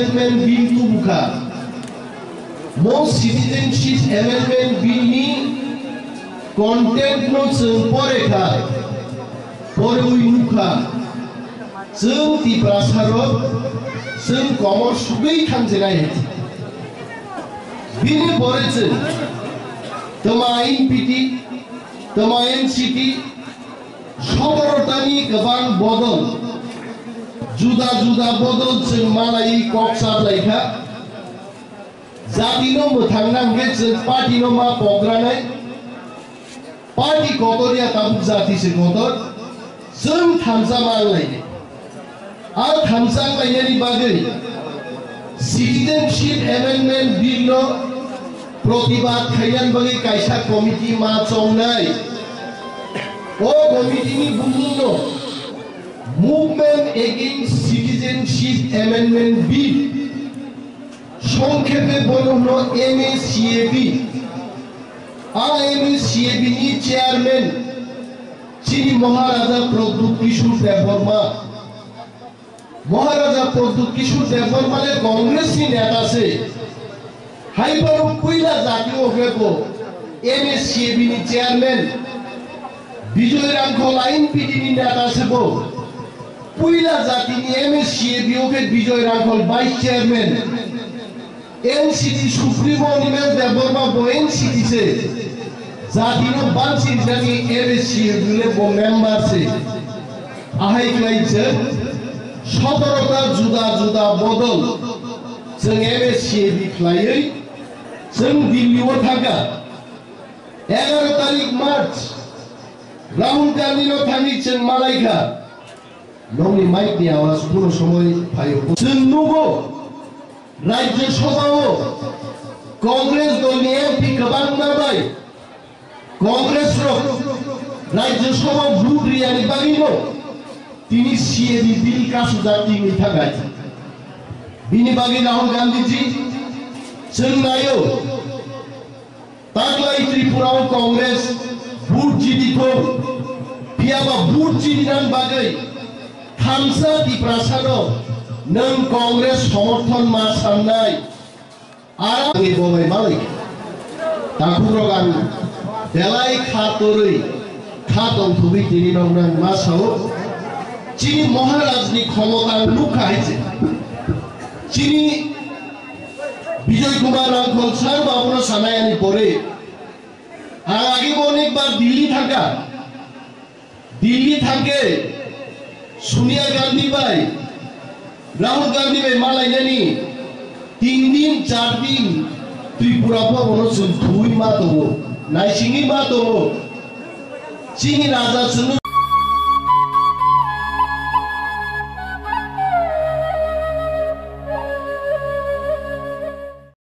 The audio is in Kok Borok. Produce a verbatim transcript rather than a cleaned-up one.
Amendment Bill tubukha. Mo Citizenship Amendment Bill ni content no chwng pore kha, pore ui nukha, chwng Tiprasa rok chwng komor sugwi thangjinai. Bini pore chwng tama N P T, tama N C T, soborotani kwbang bodol, juda juda bodol chwng malai kok chaplai kha. Jati no mwthang nang khe chwng party no ma pokranai. Party kotor ya tabuk jati se kotor. Chwng thamsa ma wng lai. A thamsa wng lainani bagwi Citizenship Amendment Bill no protibad khainani bagwi kaisa committee ma chongnai. O committee ni bumung no Movement Against Citizenship Amendment Bill. Songkhepe bono hwno M A C A B. A M A C A B ni chairman chini Maharaja Pradyut Kishore Debbarma. Maharaja Pradyut Kishore Debbarma le Congress ni neta se. Hai bono puila jati o khe bo M A C A B ni chairman. Bijoy Rangkhol I N P T ni neta se bo. Puila jatini M A C A B o khe Bijoy Rangkhol vice chairman. N C T Supremo Animesh Debbarma bo N C T se. Jatino bansi jani M A C A B le bo member se. Ahai khlai chwng sotorota juda juda bodol chwng M A C A B khlaiwi chwng Delhi o thangkha. Egaroh tarik March, Rahul Gandhi no thangwi chwng malaikha. Nokni mic ni awaaz kuno somoi phaio. Chwng nugo, Rajya Sabha o Congress dol ni M P kwbangma bai Congress rok Rajya Sabha o vote riyani bagwi no tini C A B bill kasujak tini thangai. Bini bagwi Rahul Gandhi ji chwng naio. Taklai Tripura o Congress vote jidi thung, phiya ba vote jidinani bagwi thamsa Tiprasano nwng Congress somorthon ma sannai. Aro ani bobai malai. Takhukrok ang belai kha torwi, kha tongthogwi tini noknang ma sao. Chini Maharaj ni khomota ang nukha hai se. Chini Bijoy Kumar Rangkhol sir babuno sanai ani pore, ang age bo onek bar Delhi thangkha. Delhi thangkhe Sonia Gandhi bai, Rahul Gandhi bai malainani tin din, char din Tripura Bhavan o chwng thwi ma tongo, naisingwi ma tongo. Chini raja chwngno